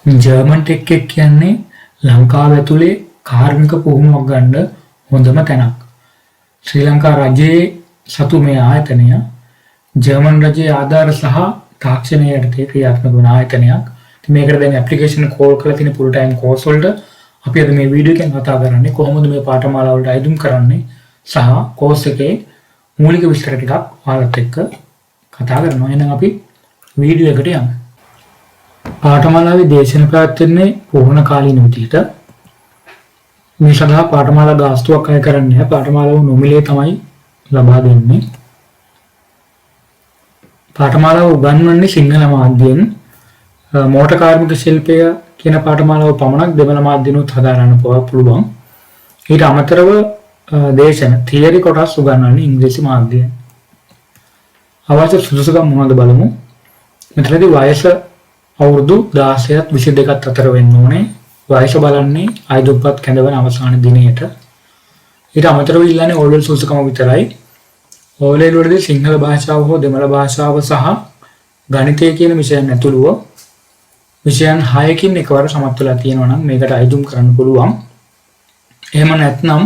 German tech එක කියන්නේ ලංකාව ඇතුලේ කාර්මික පුහුණුවක් ගන්න හොඳම තැනක්. ශ්‍රී ලංකා රජයේ සතු මේ ආයතනය ජර්මන් රජයේ ආධාර සහ තාක්ෂණය යටතේ ක්‍රියාත්මක වන ආයතනයක්. ඉතින් මේකට දැන් ඇප්ලිකේෂන් කෝල් කරලා තියෙන ෆුල් ටයිම් කෝස් වලට අපි අද මේ වීඩියෝ එකෙන් කතා කරන්නේ කොහොමද මේ පාඨමාලා වලට අයදුම් කරන්නේ සහ කෝස් එකේ මූලික විස්තර ටිකක් ඔයාලත් එක්ක කතා කරනවා. එහෙනම් අපි වීඩියෝ එකට යමු. පාඨමාලාවේ දේශන පැවැත්වෙන්නේ පුහුණු කාලීන විදිහට. මේ සඳහා පාඨමාලා ගාස්තුවක් අය කරන්නේ නැහැ. පාඨමාලාව නොමිලේ තමයි ලබා දෙන්නේ. පාඨමාලාව උගන්වන්නේ සිංහල මාධ්‍යයෙන්. මෝටර් කාර්මික ශිල්පය කියන පාඨමාලාව පමණක් දෙමළ මාධ්‍යනුත් හදාරන්න පුළුවන්. ඊට අමතරව දේශන තියරි කොටස් උගන්වන්නේ ඉංග්‍රීසි මාධ්‍යයෙන්. අවශ්‍ය සුදුසුකම් මොනවද බලමු. මෙතනදී වයස අවුරුදු 16ත් 22ත් අතර වෙන්න ඕනේ. වයස බලන්නේ අයදුම්පත් කැඳවන අවසාන දිනයට. ඊට අමතරව ඉල්ලන්නේ ඕ ලෙවල් සුදුසුකම විතරයි. ඕ ලෙවල් වලදී සිංහල භාෂාව හෝ දෙමළ භාෂාව සහ ගණිතය කියන විෂයන් ඇතුළුව විෂයන් 6කින් එකවර සමත් වෙලා තියෙනවා නම් මේකට අයදුම් කරන්න පුළුවන්. එහෙම නැත්නම්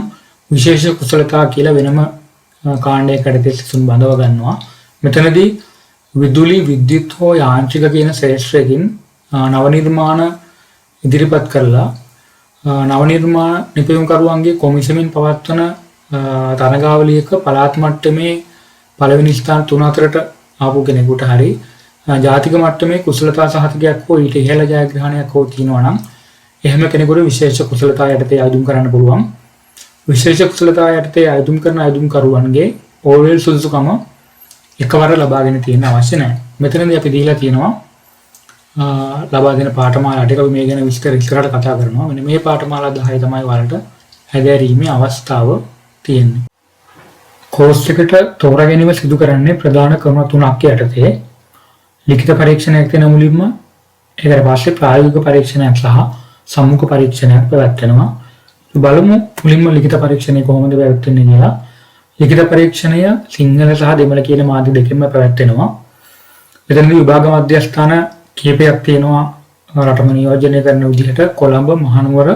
විශේෂ කුසලතා කියලා වෙනම කාණ්ඩයකට යටතේ සිසුන් බඳව ගන්නවා. මෙතනදී විදුලි, විද්‍යුත් හෝ යාන්ත්‍රික කියන ක්ෂේත්‍රයකින් නව නිර්මාණ ඉදිරිපත් කරලා නව නිර්මාණ නිපැයුම්කරුවන්ගේ කොමිසමින් පවත්වන තරගාවලියක පළාත් මට්ටමේ පළවෙනි ස්ථාන තුන අතරට ආපු කෙනෙකුට හරි ජාතික මට්ටමේ කුසලතා සහතිකයක් හෝ ඊට ඉහළ ජයග්‍රහණයක් හෝ තියෙනවා නම් එහෙම කෙනෙකුට විශේෂ කුසලතා යටතේ අයදුම් කරන්න පුළුවන්. විශේෂ කුසලතා යටතේ අයදුම් කරන අයදුම්කරුවන්ගේ ඕ ලෙවල් සුදුසුකම එකවර ලබාගෙන තියෙන්න අවශ්‍ය නැහැ. මෙතනදී අපි දීලා තියෙනවා ලබා දෙන පාඨමාලා ටික. අපි මේ ගැන විස්තර ඉස්සරහට කතා කරනවා. මෙන්න මේ පාඨමාලා 10 තමයි ඔයාලට හැදෑරීමේ අවස්ථාව තියෙන්නේ. කෝස් එකට තෝරා ගැනීම සිදු කරන්නේ ප්‍රධාන ක්‍රම තුනක් යටතේ. ලිඛිත පරීක්ෂණයක් තියෙන මුලින්ම, ඒකට පස්සේ ප්‍රායෝගික පරීක්ෂණයක් සහ සම්මුඛ පරීක්ෂණයක් පැවැත්වෙනවා. අපි බලමු මුලින්ම ලිඛිත පරීක්ෂණය කොහොමද පැවැත්වෙන්නේ කියලා. ලිඛිත පරීක්ෂණය සිංහල සහ දෙමළ කියන මාධ්‍ය දෙකෙන්ම පැවැත්වෙනවා. මෙතනදී විභාග මධ්‍යස්ථාන කිහිපයක් තියෙනවා රටම නියෝජනය කරන විදිහට: කොළඹ, මහනුවර,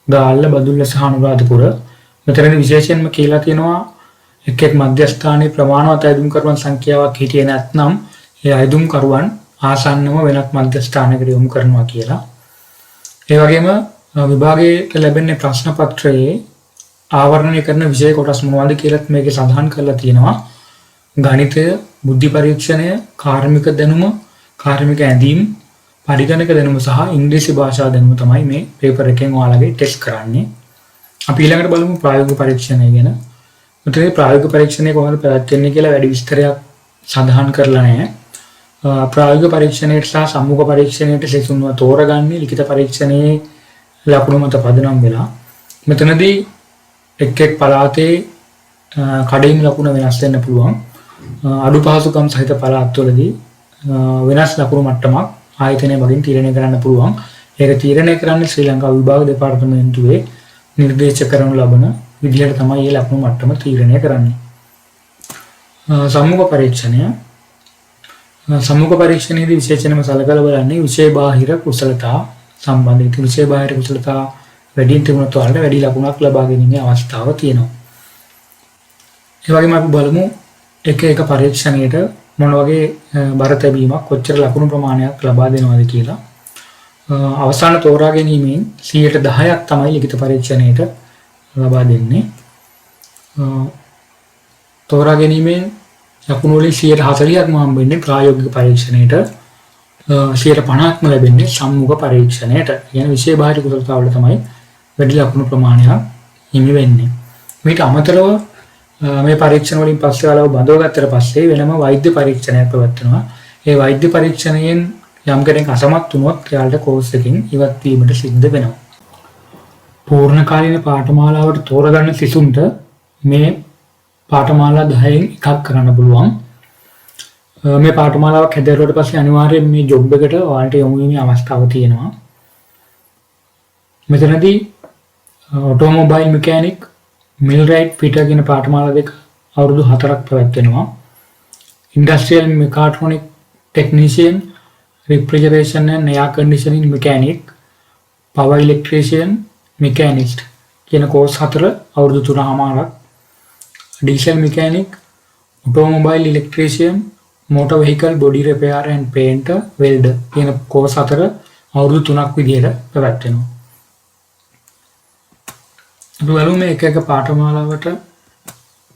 ගාල්ල, බදුල්ල සහ අනුරාධපුර. මෙතනදී විශේෂයෙන්ම කියලා තියෙනවා එක් එක් මධ්‍යස්ථානයේ ප්‍රමාණවත් අයදුම්කරුවන් සංඛ්‍යාවක් හිටියේ නැත්නම් ඒ අයදුම්කරුවන් ආසන්නම වෙනත් මධ්‍යස්ථානයකට යොමු කරනවා කියලා. ඒ වගේම විභාගයට ලැබෙන ප්‍රශ්න පත්‍රයේ ආවරණය කරන විෂය කොටස් මොනවද කියලත් මේකේ සඳහන් කරලා තියෙනවා. ගණිතය, බුද්ධි පරීක්ෂණය, කාර්මික දැනුම, කාර්මික ඇඳීම්, පරිගණක දැනුම සහ ඉංග්‍රීසි භාෂා දැනුම තමයි මේ පේපර් එකෙන් ඔයාලගේ ටෙස්ට් කරන්නේ. අපි ඊළඟට බලමු ප්‍රායෝගික පරීක්ෂණය ගැන. මෙතනදී ප්‍රායෝගික පරීක්ෂණය කොහොමද පැවැත්වෙන්නේ කියලා වැඩි විස්තරයක් සඳහන් කරලා නැහැ. ප්‍රායෝගික පරීක්ෂණයට සහ සම්මුඛ පරීක්ෂණයට සිසුන්ව තෝරගන්නේ ලිඛිත පරීක්ෂණයේ ලකුණු මත පදනම් වෙලා. මෙතනදී එක් එක් පළාතේ කඩයිම් ලකුණ වෙනස් වෙන්න පුළුවන්. අඩු පහසුකම් සහිත පළාත්වලදී වෙනස් ලකුණු මට්ටමක් ආයතනය මගින් තීරණය කරන්න පුළුවන්. ඒක තීරණය කරන්නේ ශ්‍රී ලංකා විභාග දෙපාර්තමේන්තුවේ නිර්දේශ කරනු ලබන විදිහට තමයි මේ ලකුණු මට්ටම තීරණය කරන්නේ. සම්මුඛ පරීක්ෂණය. සම්මුඛ පරීක්ෂණයේදී විශේෂයෙන්ම සලකලා බලන්නේ විෂය බාහිර කුසලතා සම්බන්ධ. ඉතින් විෂය බාහිර කුසලතා වැඩියෙන් තිබුණොත් ඔයාලට වැඩි ලකුණක් ලබා ගැනීමේ අවස්ථාව තියෙනවා. ඒ වගේම අපි බලමු එක එක පරීක්ෂණයට මොන වගේ බර තැබීමක්, කොච්චර ලකුණු ප්‍රමාණයක් ලබා දෙනවද කියලා. අවසාන තෝරා ගැනීමෙන් 10%ක් තමයි ලිඛිත පරීක්ෂණයට ලබා දෙන්නේ. තෝරා ගැනීමෙන් ලකුණු වලින් 40%ක්ම හම්බ වෙන්නේ ප්‍රායෝගික පරීක්ෂණයට, 50%ක්ම ලැබෙන්නේ සම්මුඛ පරීක්ෂණයට. ඒ කියන්නේ විෂය බාහිර කුසලතාවල තමයි වැඩි ලකුණු ප්‍රමාණයක් හිමි වෙන්නේ. මීට අමතරව මේ පරීක්ෂණ වලින් පස්සේ ඔයාලව බඳව ගත්තට පස්සේ වෙනම වෛද්‍ය පරීක්ෂණයක් පැවැත්වෙනවා. ඒ වෛද්‍ය පරීක්ෂණයෙන් යම් කෙනෙක් අසමත් වුණොත් එයාලට කෝස් එකකින් ඉවත් වීමට සිද්ධ වෙනවා. පූර්ණ කාලීන පාඨමාලාවට තෝරගන්න සිසුන්ට මේ පාඨමාලා 10න් එකක් කරන්න පුළුවන්. මේ පාඨමාලාවක් හැදෑරුවට පස්සේ අනිවාර්යයෙන් මේ ජොබ් එකට ඔයාලට යොමු වීමේ අවස්ථාව තියෙනවා. මෙතනදී ඔටෝමොබයිල් මෙකැනික්, මිල්රයිට් ෆිටර් කියන පාඨමාලා දෙක අවුරුදු 4ක් පැවැත්වෙනවා. Industrial mechatronic technician, Refrigeration and air conditioning mechanic, power electrician machinist කියන කෝස් හතර අවුරුදු 3.5ක්, diesel mechanic, automobile electrician, motor vehicle body repair and painter, welder කියන කෝස් හතර අවුරුදු 3ක් විදිහට පැවැත්වෙනවා. අපි බලමු මේ එක එක පාඨමාලාවට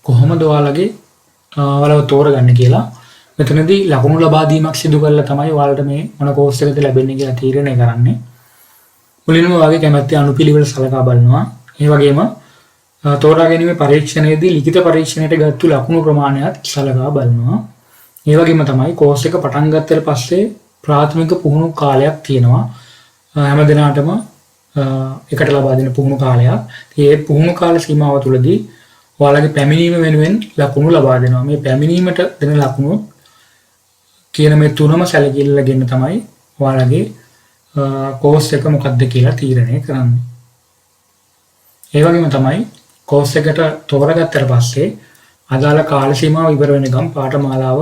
කොහොමද ඔයාලගේ ඔයාලව තෝරගන්නේ කියලා. මෙතනදී ලකුණු ලබා දීමක් සිදු කරලා තමයි ඔයාලට මේ මොන කෝස් එකද ලැබෙන්නේ කියලා තීරණය කරන්නේ. මුලින්ම ඔයාගේ කැමැත්ත අනුපිළිවෙල සලකා බලනවා. ඒ වගේම තෝරා ගැනීමේ පරීක්ෂණයේදී ලිඛිත පරීක්ෂණයට ගත්තු ලකුණු ප්‍රමාණයත් සලකා බලනවා. ඒ වගේම තමයි කෝස් එක පටන් ගත්තට පස්සේ ප්‍රාථමික පුහුණු කාලයක් තියෙනවා. හැම දිනාටම එකට ලබා දෙන පුහුණු කාලයක්. ඉතින් ඒ පුහුණු කාල සීමාව තුළදී ඔයාලගේ පැමිණීම වෙනුවෙන් ලකුණු ලබා දෙනවා. මේ පැමිණීමට දෙන ලකුණු කියන මේ තුනම සැලකිල්ලගෙන තමයි ඔයාලගේ කෝස් එක මොකක්ද කියලා තීරණය කරන්නේ. ඒ වගේම තමයි කෝස් එකට තෝරගත්තට පස්සේ අදාළ කාල සීමාව ඉවර වෙනකම් පාඨමාලාව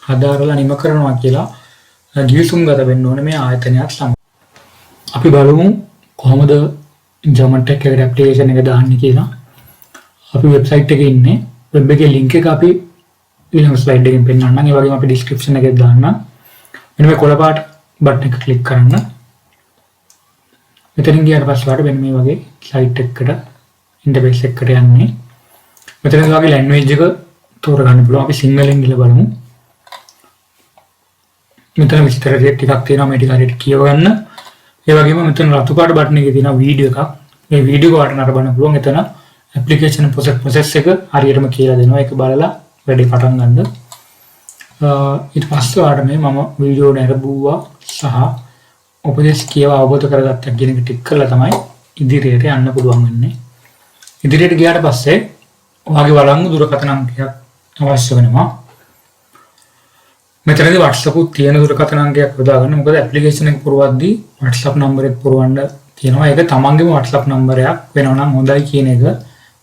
හදාරලා නිම කරනවා කියලා ගිවිසුම්ගත වෙන්න ඕනේ මේ ආයතනයත් සමග. අපි බලමු කොහොමද ජර්මන් ටෙක් එකට ඇප්ලිකේෂන් එක දාන්නේ කියලා. අපි වෙබ්සයිට් එකේ ඉන්නේ. වෙබ් එකේ ලින්ක් එක අපි ඊළඟ ස්ලයිඩ් එකෙන් පෙන්නන්නම්. ඒ වගේම අපි ඩිස්ක්‍රිප්ෂන් එකේ දාන්නම්. මෙන්න මේ කොළ පාට බටන් එක ක්ලික් කරන්න. මෙතනින් ගියාට පස්සේ ඔයාලට මෙන්න මේ වගේ සයිට් එකකට, ඉන්ටර්ෆේස් එකකට යන්නේ. මෙතන වගේ ලැන්ග්වේජ් එක තෝරගන්න පුළුවන්. අපි සිංහලෙන් ගිහලා බලමු. මෙතන විස්තර ටිකක් තියෙනවා. මේ ටික හරියට කියව ගන්න. ඒ වගේම මෙතන රතු පාට බටන් එකේ තියෙන වීඩියෝ එකක්. මේ වීඩියෝ එක ඔයාලට නරඹන්න පුළුවන්. එතන ඇප්ලිකේෂන් ප්‍රොසෙස් එක හරියටම කියලා දෙනවා. ඒක බලලා වැඩේ පටන් ගන්න. ඊට පස්සේ ඔයාලට මේ මම වීඩියෝ නැරඹුවා සහ උපදෙස් කියවා අවබෝධ කරගත්තා කියන එක ටික් කරලා තමයි ඉදිරියට යන්න පුළුවන් වෙන්නේ. ඉදිරියට ගියාට පස්සේ ඔයාගේ වළංගු දුරකථන අංකයක් අවශ්‍ය වෙනවා. මෙතනදී WhatsApp උත් තියෙන දුරකථන අංකයක් යොදා ගන්න. මොකද ඇප්ලිකේෂන් එක පුරවද්දී WhatsApp නම්බරෙත් පුරවන්න තියෙනවා. ඒක තමන්ගේම WhatsApp නම්බරයක් වෙනවා නම් හොඳයි කියන එක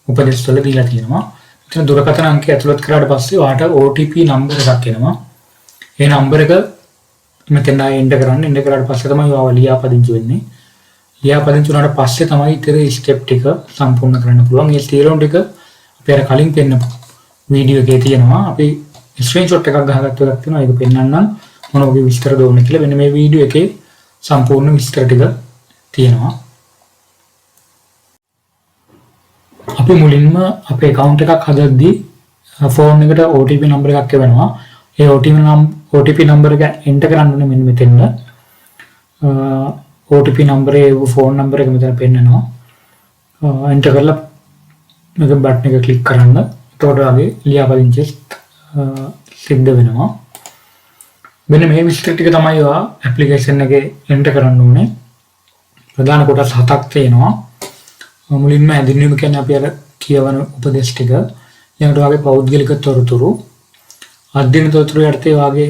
උපදෙස් වල දීලා තියෙනවා. මෙතන දුරකථන අංකය ඇතුළත් කරාට පස්සේ ඔයාට OTP number එකක් එනවා. ඒ නම්බර එක මෙතන ආයෙ එන්ටර් කරන්න. එන්ටර් කරාට පස්සේ තමයි ඔයාව ලියාපදිංචි වෙන්නේ. ලියාපදිංචි වුණාට පස්සේ තමයි ඉතිරි ස්ටෙප් ටික සම්පූර්ණ කරන්න පුළුවන්. මේ සියලුම ටික අපි අර කලින් පෙන්නපු වීඩියෝ එකේ තියෙනවා. අපි ස්ක්‍රීන්ෂොට් එකක් ගහගත්තු එකක් තියෙනවා. ඒක පෙන්නන්නම් මොන වගේ විස්තරද ඕනේ කියලා. මෙන්න මේ වීඩියෝ එකේ සම්පූර්ණ විස්තර ටික තියෙනවා. අපි මුලින්ම අපේ ඇකවුන්ට් එකක් හදද්දී ෆෝන් එකට OTP number එකක් එවනවා. ඒ OTP number එක එන්ටර් කරන්න ඕනේ මෙන්න මෙතෙන්ද. OTP නම්බරේ ෆෝන් නම්බර් එක මෙතන පෙන්නනවා. එන්ටර් කරලා මේක බටන් එක ක්ලික් කරන්න. එතකොට ඔයාගේ ලියාපදිංචි සිද්ධ වෙනවා. මෙන්න මේ විස්තර ටික තමයි ඔයා ඇප්ලිකේෂන් එකේ එන්ටර් කරන්න ඕනේ. ප්‍රධාන කොටස් හතක් තියෙනවා. මුලින්ම හැඳින්වීම කියන්නේ අපි අර කියවන උපදෙස් ටික. ඊළඟට ඔයාගේ පෞද්ගලික තොරතුරු, අධ්‍යයන තොරතුරු යටතේ ඔයාගේ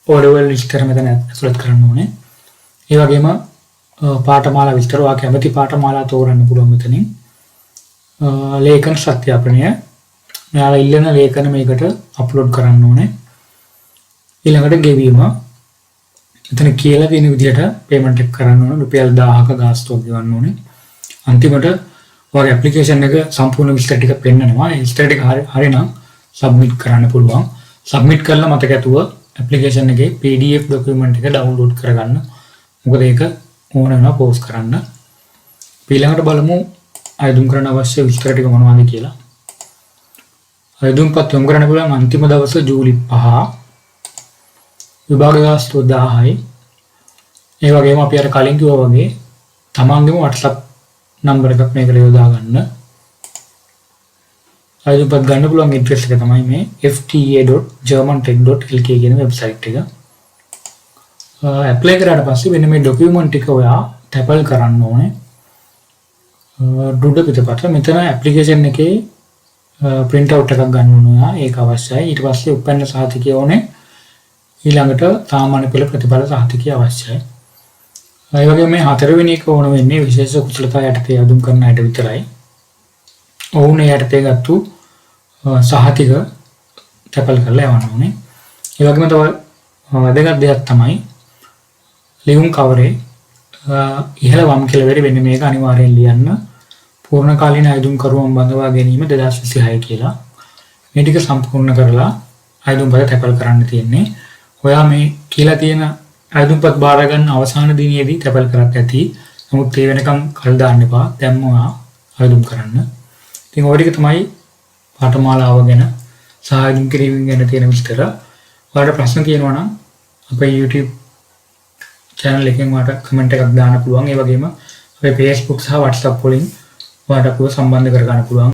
O level විස්තර මෙතන ඇතුළත් කරන්න ඕනේ. ඒ වගේම පාඨමාලා විස්තර, ඔයා කැමති පාඨමාලා තෝරන්න පුළුවන් මෙතනින්. ලේඛන සත්‍යාපනය, මෙයාලා ඉල්ලන ලේඛන මේකට අප්ලෝඩ් කරන්න ඕනේ. ඊළඟට ගෙවීම, එතන කියලා තියෙන විදිහට පේමන්ට් එක කරන්න ඕනේ. රුපියල් 1000ක ගාස්තුවක් ගෙවන්න ඕනේ. අන්තිමට ඔයාගේ ඇප්ලිකේෂන් එක සම්පූර්ණ විස්තර ටික පෙන්නනවා. ඒ විස්තර ටික හරිනම් සබ්මිට් කරන්න පුළුවන්. සබ්මිට් කරලා මතක ඇතුව ඇප්ලිකේෂන් එකේ PDF document එක ඩවුන්ලෝඩ් කරගන්න. මොකද ඒක ඕන වෙනවා පෝස්ට් කරන්න. අපි ඊළඟට බලමු අයදුම් කරන්න අවශ්‍ය විස්තර ටික මොනවද කියලා. අයදුම්පත් යොමු කරන්න පුළුවන් අන්තිම දවස ජූලි 5. විභාග ගාස්තුව 1000යි. ඒ වගේම අපි අර කලින් කිව්වා වගේ තමන්ගේම WhatsApp number එකක් මේකට යොදා ගන්න. අයදුම්පත් ගන්න පුළුවන් ඇඩ්‍රස් එක තමයි මේ fta.germantech.lk කියන වෙබ්සයිට් එක. ඇප්ලයි කරාට පස්සේ මෙන්න මේ ඩොකියුමන්ට් ටික ඔයා තැපල් කරන්න ඕනේ. දුඩ පිටපත මෙතන ඇප්ලිකේෂන් එකේ ප්‍රින්ට් අවුට් එකක් ගන්න ඕන ඔයා. ඒක අවශ්‍යයි. ඊට පස්සේ උපැන්න සහතිකය ඕනේ. ඊළඟට සාමාන්‍ය පෙළ ප්‍රතිඵල සහතිකය අවශ්‍යයි. ඒ වගේම මේ හතරවෙනි එක ඕන වෙන්නේ විශේෂ කුසලතා යටතේ අයදුම් කරන අයට විතරයි. ඔවුන් ඒ යටතේ ගත්තු සහතික තැපල් කරලා යවන්න ඕනේ. ඒ වගේම තව වැදගත් දෙයක් තමයි ලියුම් කවරේ ඉහළ වම් කෙළවරේ වෙන මේක අනිවාර්යෙන් ලියන්න, පූර්ණ කාලීන අයදුම්කරුවන් බඳවා ගැනීම 2026 කියලා. මේ ටික සම්පූර්ණ කරලා අයදුම්පත තැපැල් කරන්න තියෙන්නේ. ඔයා මේ කියලා තියෙන අයදුම්පත් බාර ගන්න අවසාන දිනේදී තැපැල් කරත් ඇති. නමුත් ඒ වෙනකන් කල් දාන්න එපා. දැන්ම ඔයා අයදුම් කරන්න. ඉතින් ඔය ටික තමයි පාඨමාලාව ගැන සහ අයදුම් කිරීම ගැන තියෙන විස්තර. ඔයාලට ප්‍රශ්න තියෙනවා නම් අපේ YouTube channel එකෙන් ඔයාලට කමෙන්ට් එකක් දාන්න පුළුවන්. ඒ වගේම අපේ Facebook සහ WhatsApp වලින් ඔයාලට අපිව සම්බන්ධ කරගන්න පුළුවන්.